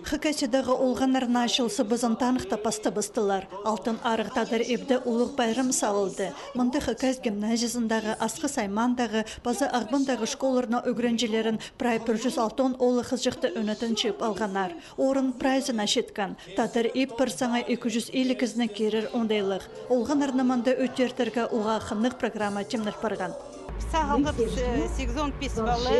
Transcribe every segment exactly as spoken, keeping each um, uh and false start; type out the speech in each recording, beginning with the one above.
Хакасиядағы олғаннар Наа чыл сыбызын таныхтап пастабыстылар. Алтын Арығ тадар ибде улуғ пайрам салылды. Мында Хакас гимназиязындағы, Асхыс аймаандағы паза Ағбандағы школаларның ӱгренҷілерін прай пір чӱс алтон оолах-хызыҷахты ӧнетін чыып алғаннар. Орын прайзына читкен. Тадар иб пір саңай ікі чӱс илиг кізіні кирер оңдайлығ. Олғаннарны мында ӧтертірге уғаа хынығ программа тимнел парған. Сағынғам, сигізон пис пала,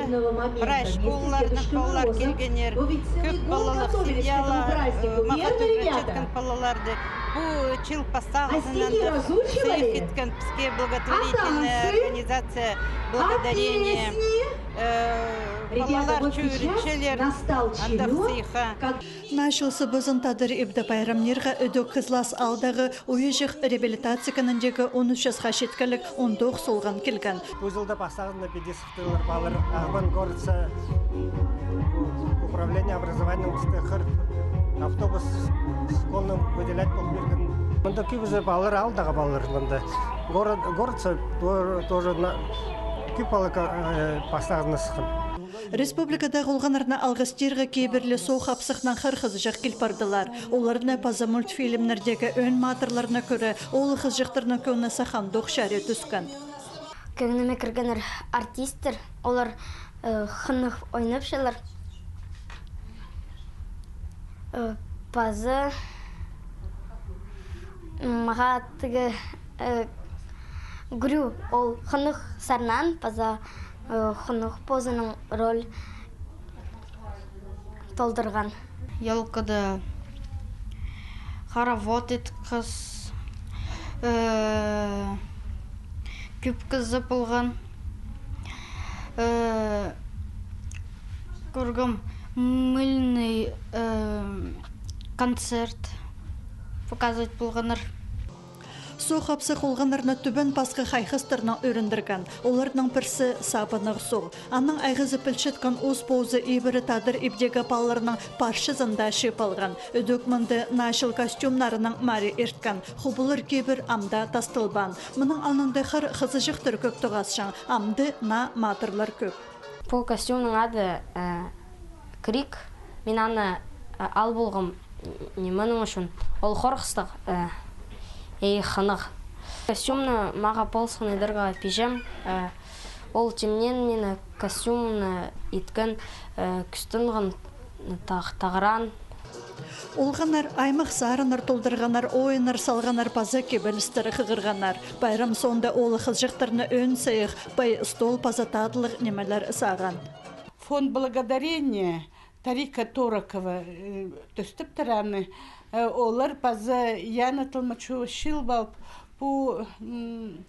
прай школаларның палалар килгеннер, кӧп палалығ семьялар, э, мағат ӱгренчеткен палаларды. Пу чыл пастағызынаң сыйых иткен піске благотворительная организация «Благодарение». Э, палалар чӧрінчелер андағ сыйыхха. Наа чыл сыбызын тадар ибде пайрамнирға ідӧк Хызылас аалдағы уйаҷах реабилитация кініндегі он ӱс часха читкеліг он тоғыс олған килген. Пу чылда пастағызына піди сыхтылар палалар. Ағбан городса управление образованиеның піске хыр автобус школаның выделять полып пирген. Мында кӧбізі палалар, аалдағы палалар мында. Город, городса тор-, тоже на, кӧп пала ка-, э, пастағызына сыххан. Республикадағы олғаннарны алғыстирға кибірлі Соох Апсахнаң хар хызыҷах кил пардылар. Оларны паза мультфильмнердегі ӧӧн матырларны кӧре, оолах-хызыҷахтарның кӧңні сах андох чарии тӱскен. Кӧңніме кіргеннер артисттер, олар, э, хынығ ойнапчалар. Э, паза мағаа тігі, э, Грю, ол хынығ сарнаан, паза, э, хынығ позының роль толдырған. Ёлкада хоровод иткес, э, кӧп кізі полған. Э, кӧргем, мыльный, э, концерт показывать полғаннар. Соох Апсах олғаннарны тӱбен пасха хайхастарнаң ӧріндірген. Оларның пірсі сабынығ суғ. Аның айғазы пілчеткен ус-позы ибіре тадар ибдегі палаларның парчазын даа чыып алған. Ідӧк мында Наа чыл костюмнарынаң марии ирткен. Хубулар кибір ам даа тастылбаан. Мының алнында хар хызыҷахтар кӧк тоғасчаң, амды наа матырлар кӧк. Пу костюмның ады, э, Крик. Мин аны, э, ал полғам, ниме, мының ӱчӱн. Ол хорғыстығ, э, и хынығ. Костюмны мағаа полысхан идерге пиҷем, э, ол тимнеен мині костюмны иткен, э, кӱстенген, тағ-, тағырған. Олғаннар аймах сарыннар толдырғаннар, ойыннар салғаннар паза кибелістер хығырғаннар. Пайрам соонда оолах-хызыҷахтарны ӧӧн сыйых, пай, стол паза тадылығ нимелер сағаан. Фонд «Благодарение» Тарика Торокова, э, тӧстептір аны. Э, олар паза Яна Толмачева чыылып алып, пу, м,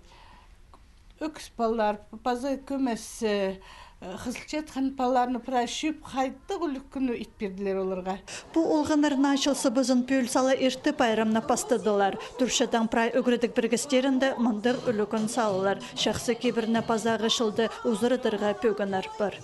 ӧкіс палалар, паза кӧмес, э, хызылчатхан палаларны прай чыып, хайдағ ӱлӱкӱнні ит пирділер оларға. Пу олғаннар Наа чыл сыбызын пӱӱл сала иртті пайрамны пастадылар. Турчадаң прай ӱгредіг пірігістерінде мындағ ӱлӱкӱн салылар. Чахсы кибірні пазағы чылда узарадарға пӧгіннер пар.